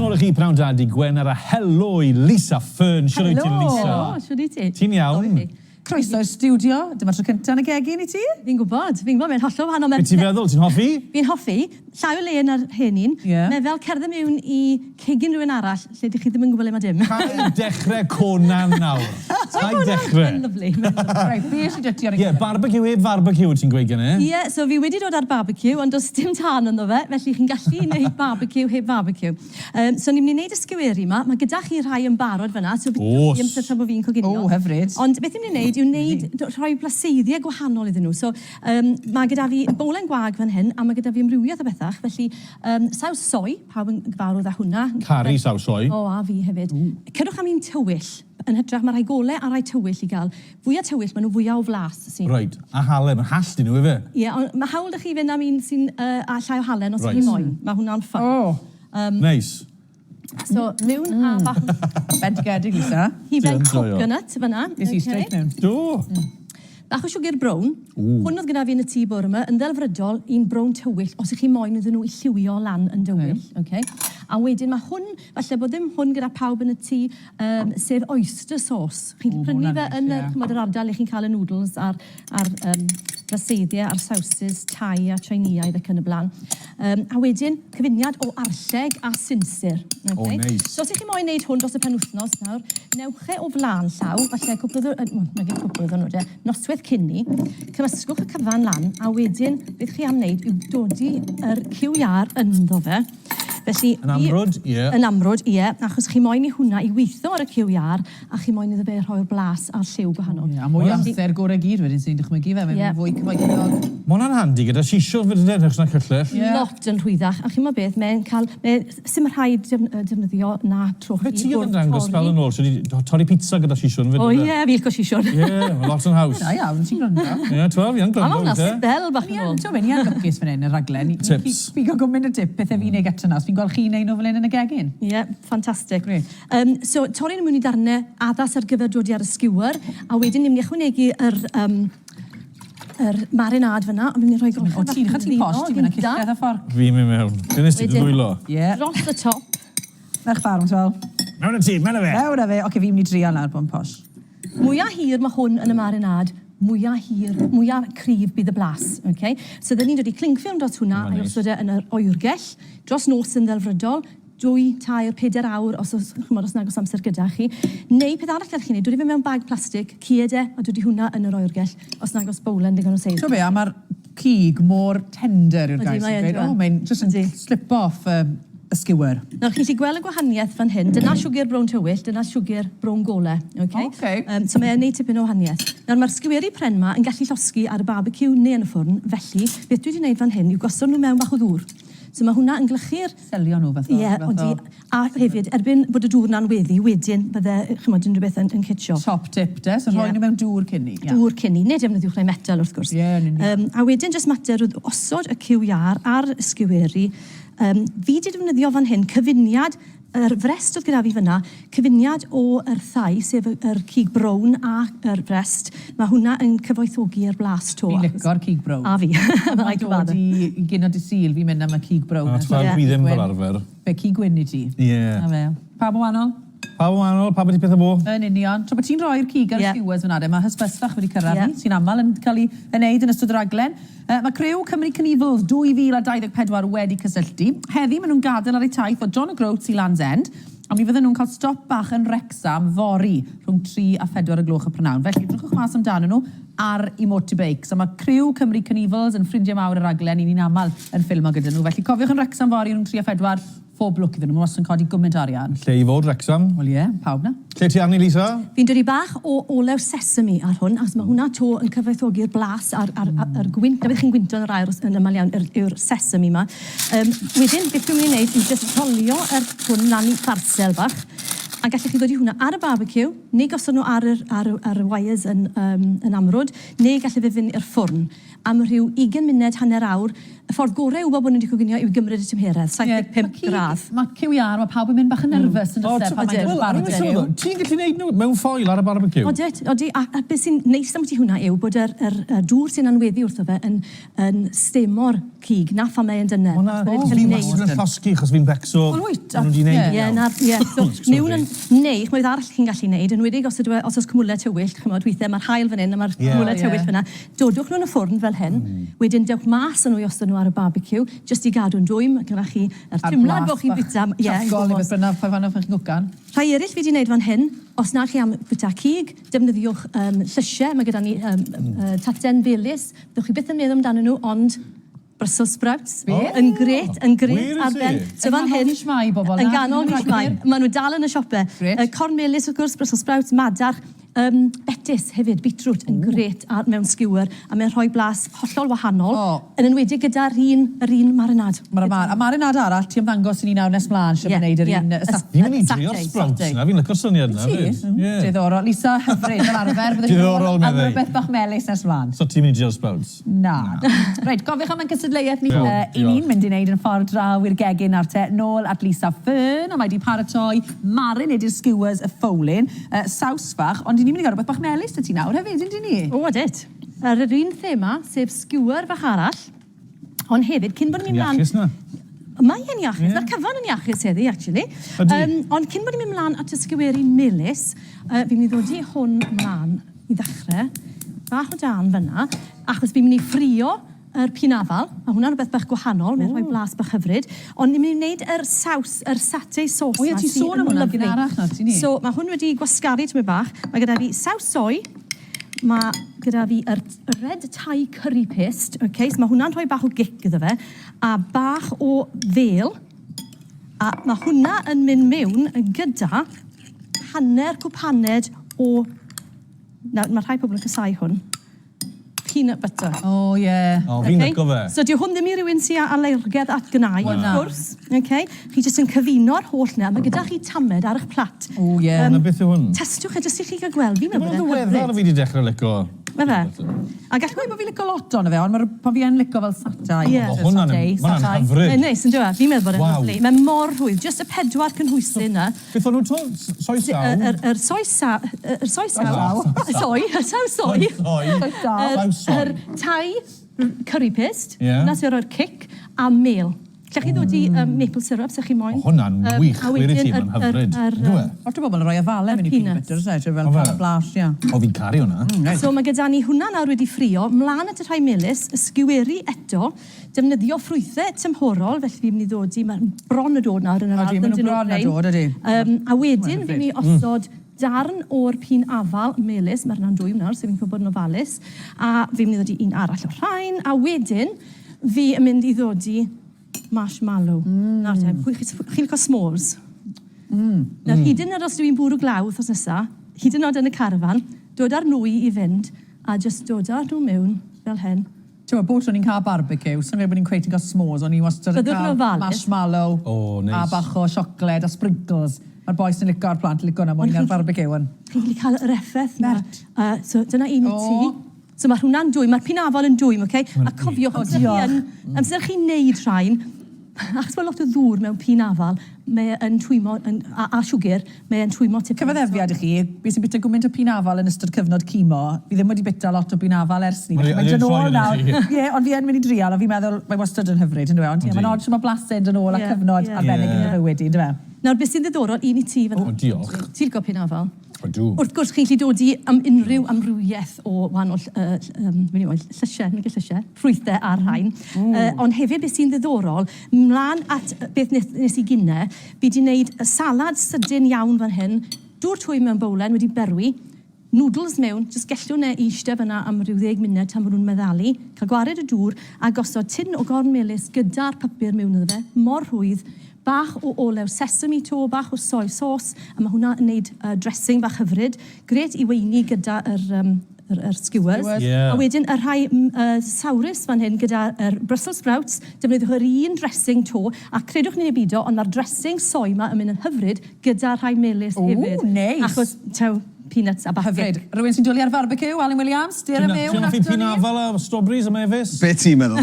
Croeso nôl i chi pnawn da di Gwener a helo i Lisa Fearn. Shwd wyt ti Lisa? Helo, shwd wyt ti? Ti'n iawn? Croeso i'r stiwdio. Dyma'r tro cynta yn y gegin i ti? Fi'n gwybod, fi'n gwybod, mae'n hollol wahanol. Be ti'n feddwl? Ti'n hoffi? Fi'n hoffi. Llai o le na'r hen un. Ie. Mae fel cerdded mewn i cegin rhywun arall lle dych chi ddim yn gwybod le mae dim. Paid dechrau Conan nawr. Paid dechrau. Mae'n lyfli. Mae'n lyfli. Reit, be sy 'da ti ar y Ie, barbeciw heb farbeciw wyt ti'n gweud gynne? Ie, so fi wedi dod â'r barbeciw, ond does dim tân ynddo fe, felly chi'n gallu neud barbeciw heb farbeciw. Yym, so ni'n mynd i wneud y sgeweri 'ma. Mae gyda chi rhai yn barod fan'na, so bydd Oes. chi amser tra bod fi'n coginio. O, hyfryd. Ond beth ni'n mynd i wneud yw wneud, rhoi blaseiddiau gwahanol iddyn nhw. So, yym, mae gyda fi bowlen gwag fan hyn, a mae gyda fi amrywiaeth o bethach. Felly, yym, saws soy, pawb yn gyfarwydd â hwnna. Caru saws soy. O, a fi hefyd. Cerwch am un tywyll. Yn hytrach, mae rhai golau a rhai tywyll i gael. Fwya tywyll, maen nhw fwya o flas sy'n... Reit, a halen, mae'n hallt i nhw ife? Ie, ond mae hawl 'da chi fynd am un sy'n yy â llai o halen os 'y chi moyn. Mae hwnna'n fine. O! Neis. So, mewn â bach o... Bendigedig, Lisa. Hufen coconut fan'na. Es i straight mewn. Do! Bach o siwgr brown. Hwn oedd gyda fi yn y tŷ bore 'ma, yn ddelfrydol, un brown tywyll, os 'y chi moyn iddyn nhw i lliwio lan yn dywyll. Ok. A wedyn ma' hwn, falle bod ddim hwn gyda pawb yn y tŷ, yym, sef oyster sauce. Chi'n gallu prynu fe yn y, chimod, yr ardal le chi'n cael y noodles a'r, a'r yym, blaseiddiau a'r sawsys Thai a Tsieineaidd ac yn y blaen. Yym, a wedyn cyfuniad o arlleg a sinsir. O, Okay? neis. So os 'ych chi moyn neud hwn dros y penwythnos nawr, newch e o flaen llaw, falle cwpl o ddiwr- yy, wel, nag cwpl o ddiwrnodau, noswaith cyn 'ny. Cymysgwch y cyfan lan, a wedyn beth chi am wneud yw dodi yr cyw iâr ynddo fe. Felly... Yn amrwd, ie. Yn amrwd, ie, achos chi moyn i hwnna i weitho ar y cyw iâr, a chi moyn iddo fe rhoi'r blas a'r lliw gwahanol. Ie, a mwy o amser gore gyd wedyn, 'swn i'n dychmygu fe, mae'n mynd yn fwy cyfoethog. Ma' hwnna'n handi gyda siswrn 'fyd ynde, yn hytrach na cyllell. Ie. Lot yn rhwyddach, a chimod beth, mae'n cael, mae, sim rhaid defnyddio na trochi Fe ti oedd yn dangos sbel yn ôl, shwt i torri pizza gyda siswrn 'fyd O ie, fi'n lico siswrn. Ie, ma' lot yn haws. Da iawn, ti'n gwrando. Ie, t'wel, fi yn gwrando A ma' hwnna weithe. sbel bach yn ôl. T'mo' be, ni yn lwcus fan hyn, y rhaglen. Tips. Fi'n cael gymaint o dip, pethe fi'n neud gytre nawr, so fi'n gweld chi'n neud nhw fel hyn yn y gegin. Ie, ffantastig. Grêt. Yym, so, torri nhw mewn i darnau addas ar gyfer dodi ar y skewer, a wedyn ni'n mynd i ychwanegu yr, yym, yr marinade fyna, ond fi'n mynd i rhoi golchyn O, ti'n, chos ti'n posh, ti'n mynd â cyllell a fforc. Fi'n mynd mewn. Be nes ti, dy ddwylo? Ie. Dros y top. Merch farm, ti'n weld. Mewn â ti, mewn â fe! Mewn â fe. Oce, fi'n mynd i dreial nawr bod yn posh. Mwya hir ma hwn yn y marinade, mwya hir, mwya cryf bydd y blas, ok? So dden ni'n dod i cling film dros hwnna a'i osod e yn yr oergell, dros nos yn ddelfrydol, dwy, tair, peder awr os oes, chimod, os nag oes amser gyda chi. Neu peth arall gallech chi wneud, dod i fe mewn bag plastig, cued e a dod i hwnna yn yr oergell, os nag oes bowlen digon o seis. T'o' be', a ma'r cig mor tender yw'r gair Ydi, mae sy'n e, gweud. O, mae'n jyst yn slip off y skewer. Nawr, chi'n gallu gweld y gwahaniaeth fan hyn. Dyna siwgr brown tywyll, dyna siwgr brown gole. Okay? Okay. So mae e'n neud tipyn o wahaniaeth. Nawr, mae'r sgeweri pren 'ma yn gallu llosgi ar y barbeciw neu yn y ffwrn, felly beth dwi 'di wneud fan hyn yw gosod nhw mewn bach o ddŵr. So mae hwnna yn glychu'r... Selio nhw fath o... Ie, odi. A hefyd, erbyn bod y dŵr 'na'n weddu, wedyn bydde, chimod, unrhyw beth yn yn cytsio. Top tip de, so rhoi nhw mewn dŵr cyn 'ny. Dŵr cyn 'ny, neu defnyddiwch rhai metel wrth gwrs. Ie, yn union. Yym, a wedyn jyst mater o osod y cyw iâr ar y sgiweri. Yym, fi 'di defnyddio fan hyn cyfuniad yr frest oedd gyda fi fan'na, cyfuniad o yr thai, sef y yr cig brown a yr frest. Mae hwnna yn cyfoethogi yr blas 'to. Fi'n lico'r cig brown. A fi. Pan mae'n dod i i gino dydd Sul, fi'n mynd am y cig brown. Na, t'wel, dwi ddim fel arfer. Be, cig gwyn i ti? Ie. Na fe. Pawb yn wahanol? Pawb yn wahanol, pawb wedi pethau bo. Yn union. Tra bod ti'n rhoi'r cig ar y skewers fan'na de, mae hysbysfach wedi cyrraedd ni, sy'n aml yn cael ei wneud yn ystod y rhaglen. Mae criw Cymru Cnifels 2024 wedi cysylltu. Heddi maen nhw'n gadael ar eu taith o John O'Groats i Land's End, a mi fydden nhw'n cael stop bach yn Wrecsam fory rhwng 3 a 4 y gloch y prynhawn. Felly, edrychwch mas amdanyn nhw ar eu motorbikes. A mae criw Cymru Cnifels yn ffrindiau mawr y rhaglen, 'y ni'n aml yn ffilmo gyda nhw. Felly cofiwch yn Wrecsam fory rhwng 3 a 4, Phob lwc iddyn nhw, maen nhw wastad yn codi gwmynt o arian. Lle i fod, Wrecsam. Wel ie, pawb 'na. Lle ti arni, Lisa? Fi'n dod i bach o olew sesame ar hwn, achos mae hwnna 'to yn cyfoethogi'r blas a'r a'r a'r gwynt, 'na beth chi'n gwynto yn yr aer yn amal iawn, yw'r yw'r sesame 'ma. Yym, wedyn, beth dwi'n mynd i wneud yw jyst rholio yr hwn lan i barsel bach. A gallech chi ddod i hwnna ar y barbeciw, neu gosod nhw ar yr, ar y, ar y wires yn, um, yn amrwd, neu gallai fe fynd i'r ffwrn am rhyw 20 munud, hanner awr. Y ffordd gorau i wybod bod nhw wedi coginio yw i gymryd y tymheredd, 75 gradd. Mae cyw iâr, mae pawb yn mynd bach yn nervous yn does e, pan mae'n dod i'r barbeciw. Ti'n gallu neud nhw mewn ffoil ar y barbeciw? Odi, odi, a, a beth sy'n neis ambyti hwnna yw bod yr, yr, yr dŵr sy'n anweddu wrtho fe yn, yn stemo'r cig, na pham mae e'n dyner. O na, fi wastad yn llosgi achos fi'n becso. Wel wyt. Ma' nhw 'di neud yn iawn. Ie, na, ie. So, miwn yn, neu, ch'mod arall chi'n gallu neud, enwedig os ydw e, os oes cymwylau tywyll, ch'mod, weithiau mae'r haul fan hyn a mae'r cymwylau tywyll fan'na. Dodwch nhw yn y ffwrn fel hyn, wedyn dewch mas â nhw i osod nhw ar y barbeciw, jyst i gadw'n dwym, a gyda chi yr teimlad bod chi'n bwyta, ie. Charcoal neu beth bynnag, pa fan o'ch chi'n gwcan. Rhai eraill fi 'di neud fan hyn, os na chi am fwyta cig, defnyddiwch yym llysie, mae gyda ni yym taten felys, Ddewch chi byth yn meddwl amdanyn nhw, ond Brussels sprouts. Beth? Yn grêt, yn grêt ar ben. So fan hyn... Yn ganol mis Mai, bobl. Yn ganol mis Mai. Maen nhw dal yn y siopau. Grêt. Corn melys, wrth gwrs, Brussels sprouts, madarch, betys hefyd, beetroot, yn grêt ar, mewn skewer, a mae'n rhoi blas hollol wahanol, yn enwedig gyda'r un, yr un marinad. Mae'r mar, a marinad arall, ti am ddangos i ni nawr nes mlaen, shwt yeah, wneud yr un... Yeah. Fi'n mynd i drio'r sprouts na, fi'n licio'r syniad na. Ti? Yeah. Diddorol. Lisa, hyfryd, fel arfer. Diddorol, meddai. Am rhywbeth bach melys nes mlaen. So ti'n mynd i drio'r sprouts? Na. Reit, cofiwch am ein cystadleuaeth ni. I ni'n mynd i wneud yn ffordd draw i'r gegin nawr te, nôl at Lisa Fern, a mae 'di paratoi marinade i'r skewers y ffowlyn, saws fach, ond 'y ni'n mynd i gael rhywbeth bach melys 'da ti nawr hefyd, yndyn ni? O, odit. Ar yr un thema, sef skewer fach arall, ond hefyd, cyn bod ni'n mynd mlaen... Iachus 'na. Mae e'n iachus, yeah. Mae'r cyfan yn iachus heddi, actually. Ydy. Ond cyn bod ni'n mynd mlaen at y sgeweri melys, fi'n mynd i ddodi hwn mlaen i ddechrau. Bach o dân fyna, achos fi'n mynd i ffrio yr pinafal. Mae hwnna'n rhywbeth bach gwahanol, mae'n rhoi blas bach hyfryd. Ond ni'n mynd i wneud yr saws, yr satay sauce. O ie, ti'n sôn am hwnna'n gynharach nawr, ti'n ni? So mae hwn wedi gwasgaru tymed bach. Mae gyda fi saws soy, mae gyda fi yr red Thai curry paste, okay, so mae hwnna'n rhoi bach o gic iddo fe, a bach o fêl, a mae hwnna yn mynd mewn gyda hanner cwpaned o, nawr mae rhai pobl yn casau hwn, peanut butter. O ie. O, fi'n lico fe. So dyw hwn ddim i rywun sy â alergedd at gnau, wrth gwrs. Okay? Chi jyst yn cyfuno'r holl 'na. Mae gyda chi tamed ar eich plat. O ie. Na beth yw hwn? Testiwch e jyst i chi gael gweld. Fi'n meddwl bod e'n hyfryd. Mae'n ddiweddar fi 'di dechrau lico. Ma' fe. A gall... Gweud bod fi'n lico lot ohono fe, ond ma' pan fi yn lico fel satay. Ie. O hwnna'n hwnna'n hyfryd. Mae'n neis yndyw e? Fi'n meddwl bod e'n lyfli. Mae mor rhwydd. Jyst y pedwar cynhwysyn 'na. Beth o'n nhw 'to? Soy saw? Yr yr soy sa- yr soy saw. Soy, saw soy. Soy saw. Yr Thai curry paste. Ie. 'Na sy'n rhoi'r cic. A mêl. Lle chi ddod i maple syrup os ych chi moyn. O hwnna'n wych, wir i ti, mae'n hyfryd. Yndyw e? Lot o bobl yn rhoi afale mewn i peanut butter, oes e? Fel cael y blas, ie. O, fi'n caru hwnna. So mae gyda ni hwnna nawr wedi ffrio, mlaen at y rhai melys, y sgiweri eto, defnyddio ffrwythau tymhorol, felly fi'n mynd i ddod i, mae bron y dod nawr yn yr ardd. Odi, maen nhw bron a dod, odi. A wedyn fi'n mynd i osod darn o'r pîn afal melys, mae hwnna'n dwym nawr, so fi'n gwybod bod yn ofalus, a fi'n mynd i ddod i un arall o'r rhain, a wedyn fi yn mynd i ddodi marshmallow. Nawr te, pwy chi, chi'n licio s'mores? Nawr, hyd yn oed os dw i'n bwrw glaw wythnos nesa, hyd yn oed yn y carafan, dod â'r nwy i fynd, a jyst dod â nhw mewn fel hyn. T'mod, bob tro ni'n cael barbeciw, sai'n meddwl bod ni'n cweit yn cael s'mores, ond ni wastad yn Byddwch yn cael ofalus. marshmallow O, neis. a bach o siocled a sprinkles. Mae'r bois yn lico, a'r plant yn lico hwnna mwy na'r barbeciw ond... Chi'n gallu cael yr effaith 'na. Bert. So dyna un i ti. O! So mae hwnna'n dwym, mae'r pinafal yn dwym, ok? A cofiwch, amser chi yn, amser chi'n neud rhain, achos mae lot o ddŵr mewn pinafal, mae e yn twymo, yn, a, a siwgr, mae e'n twymo tipyn. Cyfaddefiad i chi, bues i'n bwyta gwmynt o pinafal yn ystod cyfnod chemo, fi ddim wedi bwyta lot o binafal ers 'ny, felly mae'n dod nôl nawr. Ie, ond fi yn mynd i drial, a fi'n meddwl, mae wastad yn hyfryd, yndyw e? Ond ie, mae'n od shwt mae blase'n dod nôl a cyfnod arbennig yn dy fywyd di, yndyfe? Nawr, beth sy'n ddiddorol, un i ti fan O, diolch. Ti'n lico pinafal? Ydw. Wrth gwrs, chi'n gallu dod i am unrhyw amrywiaeth o wahanol yy yym beth yw e, llysiau, nag yw llysiau, ffrwythau a'r rhain. Yy ond hefyd beth sy'n ddiddorol, mlaen at beth nes, nes i gynne, fi 'di wneud y salad sydyn iawn fan hyn, dŵr twym mewn bowlen wedi berwi, Noodles mewn, jyst gellwn e i eistedd fyna am ryw ddeg munud tan bod nhw'n meddalu, cael gwared y dŵr, a gosod tin o gorn melys gyda'r papur mewn iddo fe, mor rhwydd, bach o olew sesame 'to, bach o soy sauce, a ma' hwnna yn neud yy dressing bach hyfryd, grêt i weini gyda yr yym yr yr skewers. Skewers. Ie. A wedyn y rhai m- yy sawrus fan hyn gyda yr Brussels sprouts, defnyddiwch yr un dressing 'to, a credwch neu beidio, ond ma'r dressing soy 'ma yn mynd yn hyfryd gyda rhai melys hefyd. Ww, neis. Achos, taw, peanuts a bacon. Hyfryd. Rhywun sy'n dwlu ar farbeciw, Alun Williams, dere mewn Ti'n hoffi ato ni. pinafal a strawberries a mefus? Be ti'n meddwl?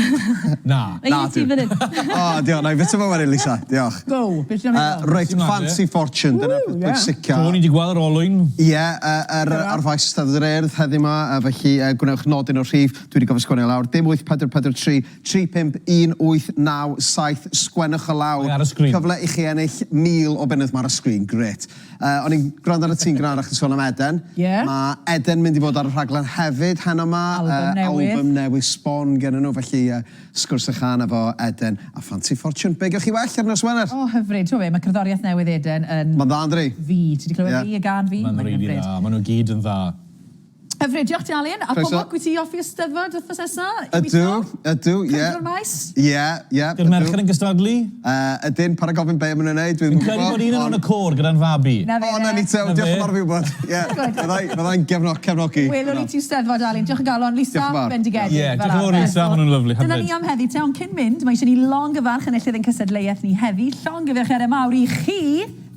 Na. Mae un i ti fan hyn. O, diolch. Na i fita fo wedyn, Lisa. Diolch. Go. Beth ti'n meddwl? Reit, Fancy Fortune, dyna peth pwysica. O'n i wedi gweld yr olwyn. Ie, ar, ar faes Eisteddfod yr Urdd heddiw 'ma, felly gwnewch nodyn o'r rhif. Dwi wedi gofio sgwennu o lawr. Dim 8 4 4 3 3 5 1 8 9 7. Sgwennwch o lawr. Mae ar y sgrin. Cyfle i chi ennill 1,000 o bunnoedd. Mae ar y sgrin, grêt. O'n i'n gwrando ar y tîm gynharach yn sôn am Eden. Ie. Mae Eden mynd i fod ar y rhaglen hefyd heno 'ma. Album newydd. Album newydd sbon gennyn nhw, felly sgwrs a chân efo Eden a Ffansi Ffortiwn. Be gewch chi well ar nos Wener? O, hyfryd. Ti'n gwybod be, mae cerddoriaeth newydd Eden yn... Mae'n dda, ynddi? Fi. Ti 'di clywed Ie. fi, y gân fi? Mae'n Mae'n rili hyfryd. dda. Maen nhw gyd yn dda. Hyfryd, diolch ti Alun. A Croeso. pob lwc, wyt ti off i Eisteddfod wythnos nesa? Ydw, ydw, ie. Cymryd o'r maes? Ie, ie. Ydy'r merched yn gystadlu? Ydyn, paid â gofyn be maen nhw'n neud, dwi ddim yn Fi'n credu gwybod. bod un yn y côr gyda'n fabi. Na fe, O, na ni te, Na diolch fe. yn fawr fi wybod. Ie, fyddai'n cefnogi. Welwn ni ti Steddfod, Alun. Diolch o galon. Lisa, Diolch yn fawr. bendigedig. Ie, fel diolch yn fawr, arfer. Lisa, ma' nhw'n lyfli, Dyna hyfryd. ni am heddi te, ond cyn mynd, mae eisiau ni longyfarch enillydd ein cystadleuaeth ni heddi. Llongyfarchiadau mawr i chi!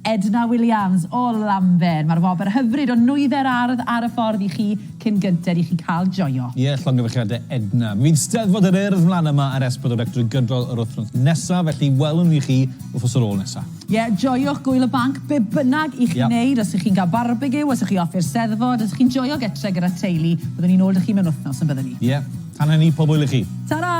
Edna Williams o Lamben. Mae'r wobr hyfryd o nwyddau'r ardd ar y ffordd i chi cyn gynted i chi cael joio. Ie, llongyfarchiadau Edna. Mi fydd Steddfod yr Urdd mlaen yma ar S4C drwy gydol yr wythnos nesaf, felly welwn ni chi wythnos ar ôl nesaf. Ie, joiwch gŵyl y banc, be bynnag i chi Ie. wneud, os ych chi'n cael barbeciw, os ych chi off i'r Steddfod, os ych chi'n joio getre gyda teulu, byddwn ni'n ôl 'da chi mewn wythnos yn byddwn ni. Ie, tan hynny, pob hwyl i chi. Ta-ra!